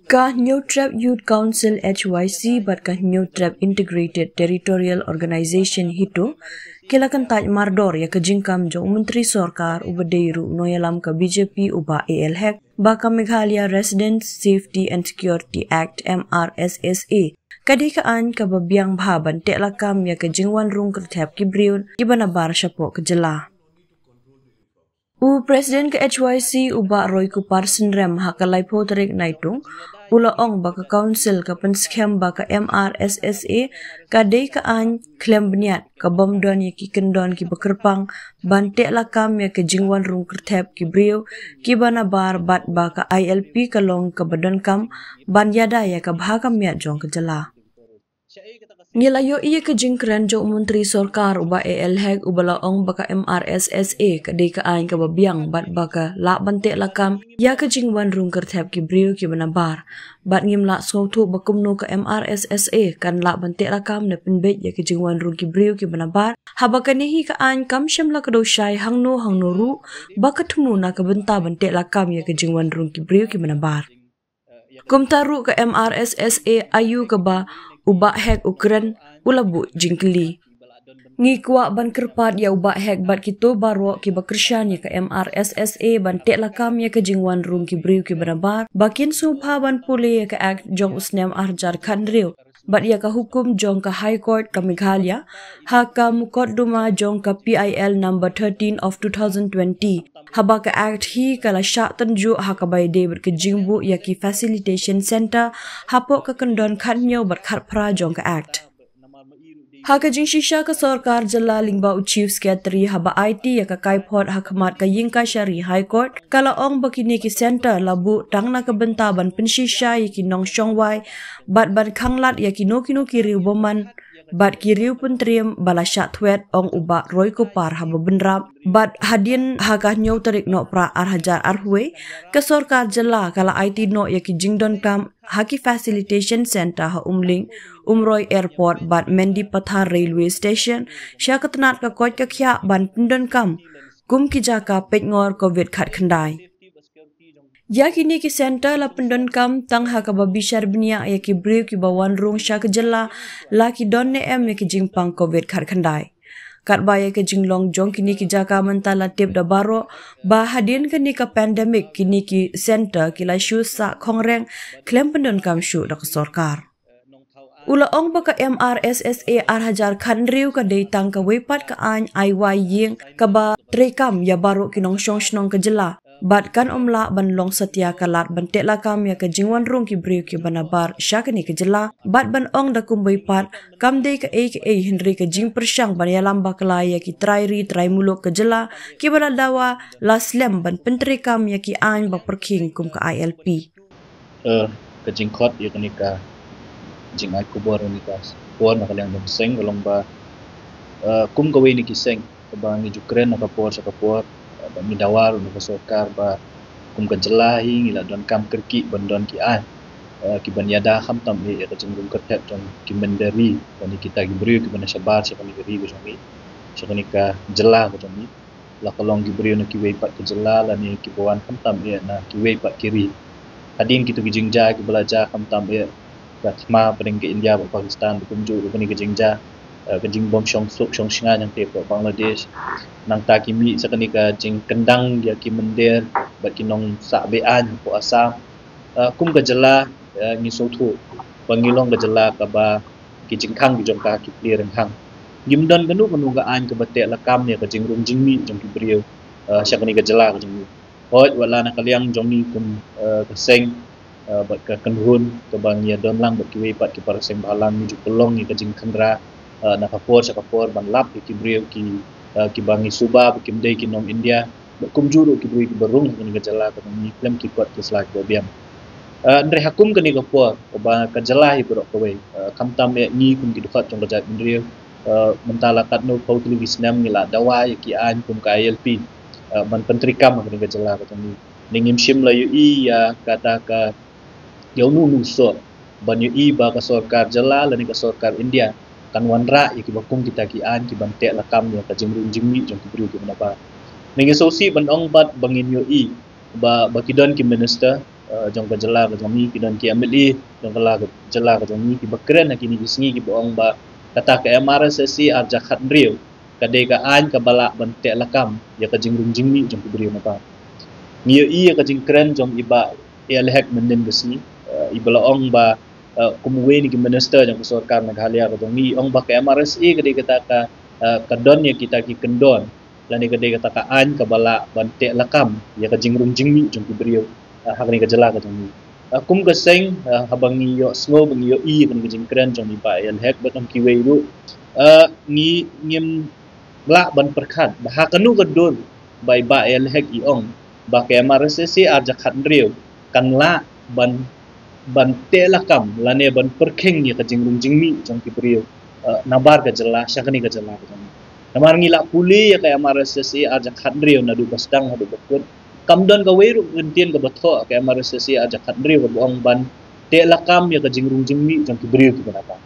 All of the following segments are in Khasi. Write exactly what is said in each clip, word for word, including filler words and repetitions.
Ka Hynñiewtrep Youth Council H Y C bad ka Hynñiewtrep Integrated Territorial Organization HITO ki la kyntait mardor ïa ka jingkam jong u Myntri Sorkar uba dei ruh u nongïalam ka B J P u Bah A L Hek ba ka Meghalaya Residents Safety and Security Act, M R S S A, ka dei ka aiñ kaba biang bha ban teh lakam ïa ka jingwan rung kyrthep ki briew kiba nabar shapoh ka jylla. U President ka H Y C u Bah Roykupar Synrem ha ka laiphew tarik Naitung u la ong ba ka Council ka pynskhem ba ka M R S S A ka dei ka aiñ khlem bniat, ka bym don ïa ki kyndon kiba kyrpang ban teh lakam ïa ka jingwan rung kyrthep ki briew kiba nabar bad ba ka I L P ka long kaba donkam ban ïada ïa ka bha ka miat jong ka jylla. Ngi la ïohi ïa ka jingkren jong u Myntri Sorkar u Bah A L Hek uba la ong ba ka M R S S A ka dei ka aiñ kaba biang bad ba ka lah ban teh lakam ïa ka jingwan rung kyrthep ki briew kiba nabar. Bad ngim lah sngewthuh ba kumno ka M R S S A kan lah ban teh lakam ne pynbeit ïa ka jingwan rung ki briew kiba nabar, haba kane hi ka aiñ kam shym la kdew shai hangno hangno ruh ba ka thmu na ka bynta ban teh lakam ïa ka jingwan rung ki briew kiba nabar. Kumta ruh ka M R S S A aiu kaba u Bah Hek u kren u la buh jingkylli. Ngi kwah ban kyrpad ïa u Bah Hek bad kito baroh kiba kyrshan ïa ka M R S S A ban teh lakam ïa ka jingwan rung ki briew kiba nabar ba kin sngewbha ban pule ïa ka Act jong u snem ar hajar khathynriew bad ïa ka hukum jong ka High Court ka Meghalaya ha ka mukotduma jong ka P I L number thirteen of two thousand twenty. Haba ka Act hi ka la shah tynjuh ha kaba ïadei bad ka jingbuh ïa ki Facilitation Centre hapoh ka kyndon khathynñiew bad khatphra jong ka Act. Ha ka jingshisha ka sorkar jylla lyngba u Chief Secretary haba aiti ïa ka kaiphod ha khmat ka Ïingkashari High Court ka la ong ba kine ki centre la buh tang na ka bynta ban pynshisha ïa ki nongshong wai bad ban khanglad ïa kino kino ki riew bymman bad ki riew pyntriem ba la shah thwet, ong u Bah Roykupar haba bynrap. Bad hadien ha ka hynñiew tarik Nohprah ar hajar arphew wei ka sorkar jylla ka la aiti noh ïa ki jingdonkam ha ki Facilitation Centre ha Umling, Umroi Airport bad Mendipathar Railway Station sha ka tnat ka koit ka khiah ban pyndonkam kum ki jaka peitngor Covid khatkhyndai. Ïa kine ki centre la pyndonkam tang ha kaba bishar bniah ïa ki briew kiba wan rung sha ka jylla, la ki don ne em ïa ki jingpang Covid khatkhyndai. Katba ïa ka jinglong jong kine ki jaka mynta la tip da baroh ba hadien kane ka pandemic kine ki centre ki la shu sah khongreng khlem pyndonkam shuh da ka sorkar. U la ong ba ka M R S S A ar hajar khathynriew ka dei tang kawei pat ka aiñ ai wai ïing kaba treikam ïa baroh ki nongshong shnong ka jylla bad kan ym lah ban long satia ka lad ban teh lakam ïa ka jingwan rung ki briew kiba nabar sha kane ka jylla bad ban ong da kumwei pat kam dei kaei kaei hynrei ka jingpyrshang ban ïalam bakla ïa ki trai ri trai muluk ka jylla kiba la dawa la slem ban pyntreikam ïa ki aiñ ba pyrkhing kum ka I L P. Eh, ka jingkhot ïa kane ka jingai khubor ïa kane ka por na ka liang jong ka seng ka long ba, eh, kum kawei na ki seng kaba ngi ju kren na ka por sha ka por, eh, ba ngi dawa ruh na ka sorkar ba kum ka jylla hi ngi la donkam kyrkieh ban don ki aiñ, eh, ki ban ïada khamtam eh ïa ka jingrung kyrtep jong ki mynder ri, kane kita ki briew kiba na shabar sha kane ka ri ka jong ngi, sha kane ka jylla ka jong ngi. La ka long ki briew na kiwei pat ki jylla lane kiba wan khamtam eh na kiwei pat ki ri. Hadien kito ki jingjia kiba la jia khamtam eh ka thma pdeng ka India bad Pakistan, kumjuh ruh kane ka jingjia, eh, ka jingbym shong suk shong shngaiñ hangtei hapoh Bangladesh. Nangta ki mih sa kane ka jingkyndang ïa ki mynder bad ki nongsah be-aiñ hapoh Assam. Eh, kum ka jylla, eh, ngi sngewthuh ba ngi long ka jylla kaba ki jingkhang ki jong ka ki plie rynghang. Ngim don kano kano ka aiñ kaba teh lakam ïa ka jingrung jingmih jong ki briew, eh, sha kane ka jylla ka jong ngi. Hooid, wat la na ka liang jong ngi kum, eh, ka seng, eh, bad ka kynhun kaba ngi ïadon lang bad kiwei pat ki para seng bhalang, ngi ju pynlong ïa ka jingkhynra, eh, na ka por sha ka por ban lap ïa ki briew ki, eh, kiba ngi suba ba kim dei ki nong India. Bad kumjuh ruh ki briew kiba rung ha kane ka jylla ka jong ngi khlem ki kot ki sla kiba biang. Eh, hynrei ha kum kane ka por kaba ka jylla hi baroh kawei, eh, khamtam eh ngi kum ki dkhot jong ka jaitbynriew, eh, mynta la katno phew tylli ki snem ngi la dawa ïa ki aiñ kum ka I L P, eh, ban pyntreikam ha kane ka jylla ka jong ngi. Ne ngim shym la ïohi ïa kata ka ïa uno uno u soh ban ïohi ba ka sorkar jylla lane ka sorkar India kan wanrah ïa kiba kum kita ki aiñ ki ban teh lakam ïa ka jingrung jingmih jong ki briew kiba nabar. Ne ngi sngewsih ban ong pat ba ngin ïohi ba, ba ki don ki minister, eh, jong ka jylla ka jong ngi, ki don ki M L A jong ka la ka jylla ka jong ngi kiba kren ha kine ki sngi kiba ong ba kata ka M R S S A arhajar khathynriew ka dei ka aiñ kaba lah ban teh lakam ïa ka jingrung jingmih jong ki briew nabar. Ngi ïohi ïa ka jingkren jong i Bah A L Hek mynhynnin ka sngi, eh, iba la ong ba, eh, kum uwei na ki minister jong ka sorkar Meghalaya ka jong ngi, ong ba ka M R S S A ka dei kata ka, eh, ka don ïa kita ki kyndon lane ka dei kata ka aiñ kaba lah ban teh lakam ïa ka jingrung jingmih jong ki briew, eh, ha kane ka jylla ka jong ngi. Eh, kum ka seng, eh, haba ngi ïohsngew ba ngi ïohi ïa kane ka jingkren jong i Bah A L Hek bad ong kiwei ruh, eh, ngi ngim lah ban pyrkhat ba ha kano ka dur ba i Bah A L Hek i ong ba ka M R S S A arhajar khathynriew kan lah ban, ban teh lakam lane ban pyrkhing ïa ka jingrung jingmih jong ki briew, eh, nabar ka jylla sha kane ka jylla ka jong ngi. Namar ngi la pule ïa ka M R S S A arhajar khathynriew naduh ba sdang haduh ba kut, kam don kawei ruh ka kyntien kaba thoh ka M R S S A arhajar khathynriew kaba ong ban teh lakam ïa ka jingrung jingmih jong ki briew kiba nabar.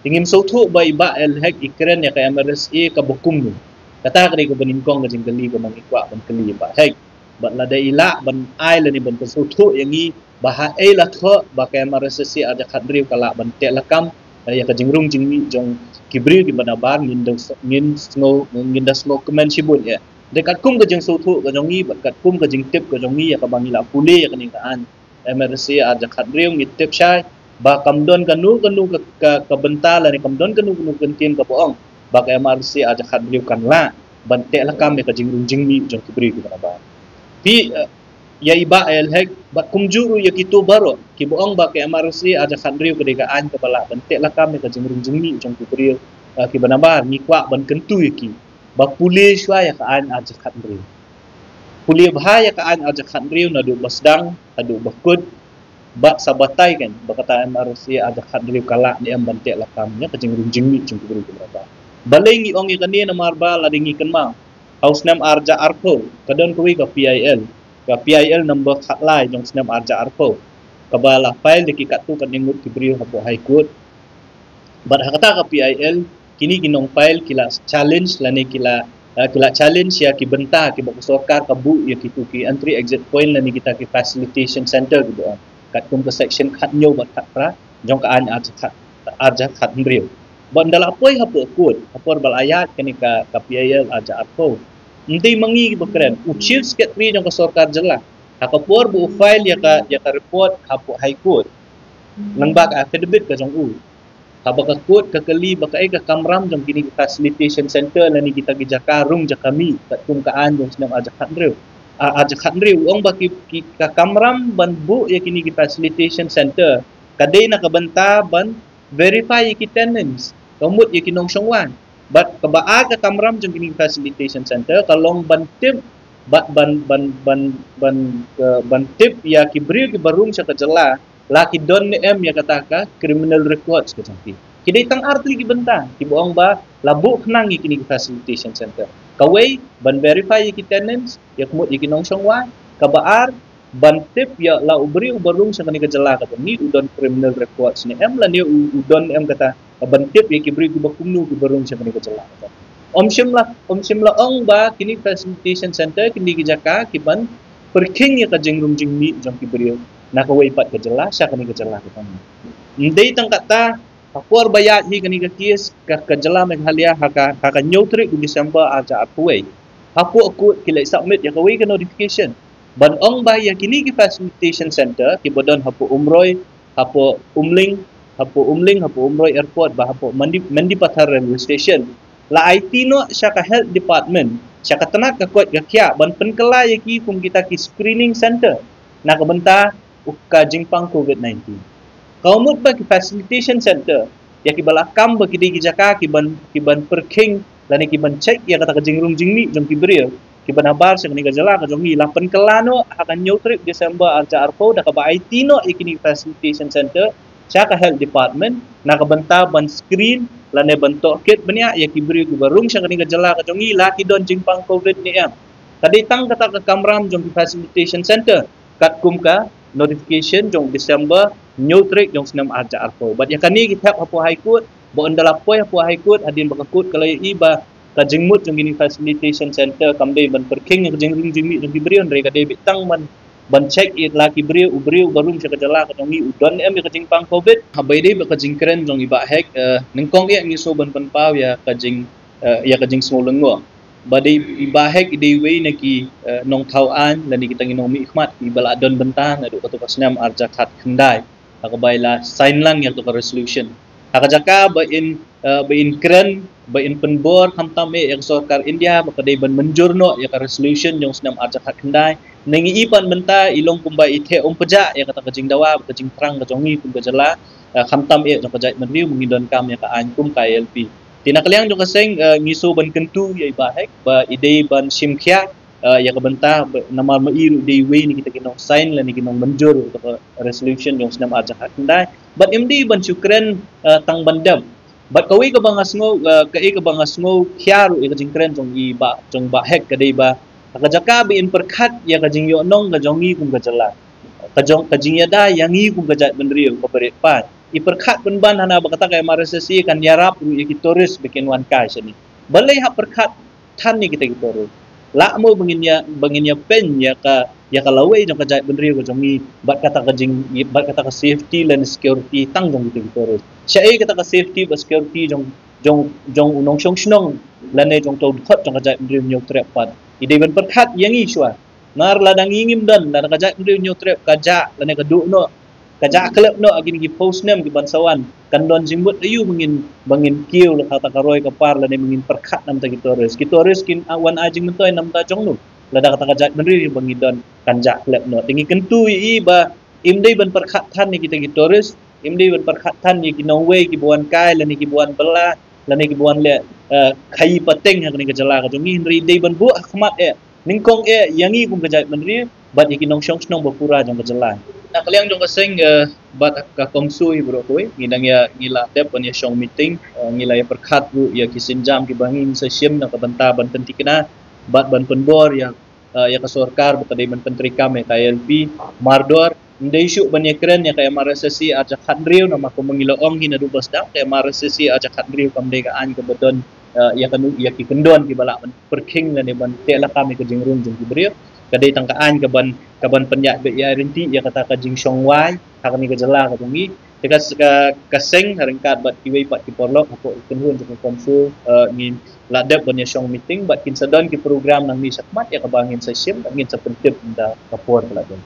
Te ngim sngewthuh ba i Bah A L Hek i kren ïa ka M R S S A kaba kumno. Kata ka dei kaba nyngkong ka jingkylli kaba ngi kwah ban kylli i Bah Hek. Bad lada i lah ban ai lane ban pynsngewthuh ïa ngi ba ha ei la thoh ba ka M R S S A arhajar khathynriew ka lah ban teh lakam, eh, ïa ka jingrung jingmih jong ki briew kiba nabar, ngin da, ngin sngew, ngin da sngewkmen shibun ïa. Dei katkum ka jingsngewthuh ka jong ngi bad katkum ka jingtip ka jong ngi ïa kaba ngi la pule ïa kane ka aiñ M R S S A arhajar khathynriew, ngi tip shai ba kam don kano kano ka, ka, ka bynta lane kam don kano kano ka kyntien kaba ong ba ka M R S S A arhajar khathynriew kan lah ban teh lakam ïa ka jingrung jingmih jong ki briew kiba nabar. Phi, eh, ïa i Bah A L Hek bad kumjuh ruh ïa kito baroh kiba ong ba ka M R S S A arhajar khathynriew ka dei ka aiñ kaba lah ban teh lakam ïa ka jingrung jingmih jong ki briew, eh, kiba nabar, ngi kwah ban kyntu ïa ki ba pule shuwa ïa ka aiñ arhajar khathynriew. Pule bha ïa ka aiñ arhajar khathynriew naduh ba sdang haduh ba kut, bad sa batai kan ba kata M R S S A arhajar khathynriew ka lah ne em ban teh lakam ïa ka jingrung jingmih jong ki briew kiba nabar. Balei ngi ong ïa kane? Namar ba lada ngi kynmaw, ha u snem arhajar arphew ka don kawei ka P I L, ka P I L number khatlai jong u snem arhajar arphew, kaba la file da ki katto katne ngut ki briew hapoh High Court. Bad ha kata ka P I L kine ki nongfile ki la challenge lane ki la, eh, ki la challenge ïa ki bynta kiba ka sorkar ka buh ïa kito ki entry exit point lane kita ki facilitation center kiba ong katkum ka section khathynñiew bad khatphra jong ka aiñ arhajar khat, arhajar khathynriew. Bad ynda la poi hapoh court, ha por ba la ïaid kane ka, ka P I L arhajar arphew, ym dei ma ngi kiba kren, u Chief Secretary jong ka sorkar jylla, ha ka por ba u file ïa ka, ïa ka report hapoh High Court lyngba ka affidavit ka jong u, haba ka court ka kylli ba kaei ka kamram jong kine ki facilitation center lane kita ki jaka rung jaka mih katkum ka aiñ jong u snem arhajar khathynriew, ah, arhajar khathynriew, u ong ba ki, ki, ka kamram ban buh ïa kine ki facilitation center ka dei na ka bynta ban verify ïa ki tenants, ka mut ïa ki nongshong wai. Bad kaba ar ka kamram jong kine ki facilitation center ka long ban tip, bad ban, ban, ban, ban, eh, ban tip ïa ki briew kiba rung sha ka jylla la ki don ne em ïa kata ka criminal records ka jong ki. Ki dei tang ar tylli ki bynta kiba ong ba la buh khnang ïa kine ki facilitation center. Kawei, ban verify ïa ki tenants, ïa ka mut ïa ki nongshong wai. Kaba ar, ban tip ïa la u briew uba rung sha kane ka jylla ka jong ngi u don criminal records ne em lane u, u don ne em kata, ban tip ïa ki briew kiba kumno kiba rung sha kane ka jylla ka jong ngi. Ym shym la, ym shym la ong ba kine facilitation center kine ki jaka ki ban pyrkhing ïa ka jingrung jingmih jong ki briew na kawei pat ka jylla sha kane ka jylla ka jong ngi. Ym dei tang kata, ha por ba ïaid hi kane ka case, ka, ka jylla Meghalaya ha ka, ha ka hynñiew tarik u December arhajar arphew wei, hapoh court ki la submit ïa kawei ka notification ban ong ba ïa kine ki facilitation center kiba don hapoh Umroi, hapoh Umling, hapoh Umling, hapoh Umroi Airport bad hapoh Mendi, Mendipathar Railway Station la aiti noh sha ka Health Department, sha ka tnat ka koit ka khiah ban pynkylla ïa ki kum kita ki screening center na ka bynta u ka jingpang covid nineteen. Ka mut ba ki facilitation center ïa kiba la kam ba ki dei ki jaka ki ban, ki ban pyrkhing lane ki ban check ïa kata ka jingrung jingmih jong ki briew kiba nabar sha kane ka jylla ka jong ngi la pynkylla noh ha ka hynñiew tarik December arhajar arphew da kaba aiti noh ïa kine ki facilitation center sha ka Health Department na ka bynta ban screen lane ban tohkit bniah ïa ki briew kiba rung sha kane ka jylla ka jong ngi la ki don jingpang covid ne em. Ka dei tang kata ka kamram jong ki facilitation center katkum ka notification jong December hynñiew tarik jong u snem arhajar arphew. Bad ïa kane ki thep hapoh High Court, ba ynda la poi hapoh High Court hadien ba ka court ka la ïohi ba ka jingmut jong kine ki facilitation center kam dei ban pyrkhing ïa ka jingrung jingmih jong ki briew, hynrei ka dei beit tang ban ban check ïa la ki briew, u briew ba rum sha ka jylla ka jong ngi u don em ïa ka jingpang covid. Haba ïadei bad ka jingkren jong i Bah Hek, eh, nyngkong eh ngi sngewbha ban pynpaw ïa ka jing, eh, ïa ka jingsngewlyngngoh. Ba dei i Bah Hek i dei wei na ki, eh, nongthaw aiñ lane kita ki nongmihkhmat kiba la don bynta naduh kato ka snem arhajar khatkhyndai, ha kaba i la sign lang ïa kato ka resolution. Ha ka jaka ba in, eh, ba in kren, ba in pynbor khamtam eh ïa ka sorkar India ba ka dei ban mynjur noh ïa ka resolution jong snem arhajar khatkhyndai. Ngi i pat mynta i long kumba i theh um pjah ïa kata ka jingdawa bad ka jingthrang ka jong ngi kum ka jylla, eh, khamtam eh jong ka jaitbynriew ba ngi donkam ïa ka aiñ kum ka I L P. Te na ka liang jong ka seng, eh, ngi sngewbha ban kyntu ïa i Bah Hek ba i dei ban shim khia, eh, ïa ka bynta ba namar ma i ruh i dei wei na kita ki nong sign lane ki nong mynjur ïa ka resolution jong snem arhajar khatkhyndai. Bad im dei ban shu kren, eh, tang ban dem. Bad kawei kaba nga sngew, eh, kaei kaba nga sngew khia ruh ïa ka jingkren jong i Bah, jong Bah Hek ka dei ba ha ka jaka ba in pyrkhat ïa ka jingïohnong ka jong ngi kum ka jylla, ka jong, ka jingïada ïa ngi kum ka jaitbynriew kaba rit paid, i pyrkhat pynban hana ba kata ka M R S S A kan ïarap ruh ïa ki tourist ba kin wan kai shane. Balei hap pyrkhat than ïa kita ki tourist? Lah mo ba ngin ïa, ba ngin ïa pyn ïa ka, ïa ka lawei jong ka jaitbynriew ka jong ngi bad kata ka jing, bad kata ka safety lane security tang jong kita ki tourist? Shaei kata ka safety bad security jong, jong, jong u nongshong shnong lane jong uto u dkhot jong ka jaitbynriew Hynñiewtrep pat? I dei ban pyrkhat ïa ngi shuwa. Namar lada ngi ngim don, lada ka jaitbynriew Hynñiewtrep ka jah lane ka duh noh, ka jah khlep noh ha kine ki phew snem ki ban sa wan, kan don jingmut aïu ba ngin, ba ngin kiew la kata ka roi ka par lane ba ngin pyrkhat na bynta ki tourist? Ki tourist kin, ah, wan ai jingmyntoi na bynta jong no lada kata ka jaitbynriew ba ngi don kan jah khlep noh? Te ngi kyntu ïa i ba im dei ban pyrkhat than ïa kita ki tourist, im dei ban pyrkhat than ïa ki nongwei kiba wan kai lane kiba wan bylla lane kiba wan leh, eh, khaïi pateng ha kane ka jylla ka jong ngi, hynrei dei ban buh ha khmat eh nyngkong eh ïa ngi kum ka jaitbynriew bad ïa ki nongshong shnong ba pura jong ka jylla. Na ka liang jong ka seng, eh, bad ka CoMSO hi baroh kawei ngi dang ïa, ngi la dep ban ïa shong meeting, eh, ngi la ïa pyrkhat ruh ïa ki sienjam kiba ngin sa shim na ka bynta ban pynthikna bad ban pynbor ïa, eh, ïa ka sorkar ba ka dei ban pyntreikam ïa ka I L P mardor. Ym dei shuh ban ïa kren ïa ka M R S S A arhajar khathynriew namar kumba ngi la ong hi naduh ba sdang, ka M R S S A arhajar khathynriew kam dei ka aiñ kaba don, eh, ïa kano, ïa ki kyndon kiba lah ban pyrkhing lane ban teh lakam ïa ka jingrung jong ki briew. Ka dei tang ka aiñ kaban, kaban pynïaid beit ïa ryntih ïa kata ka jingshong wai ha kane ka jylla ka jong ngi. Te ka, ka, ka seng ha ryngkat bad kiwei pat ki paralok hapoh ka kynhun jong ka CoMSO, eh, ngin la dep ban ïa shong meeting bad kin sa don ki program nangne shakhmat ïa kaba ngin sa shim bad ngin sa pyntip ynda ka por ka la don.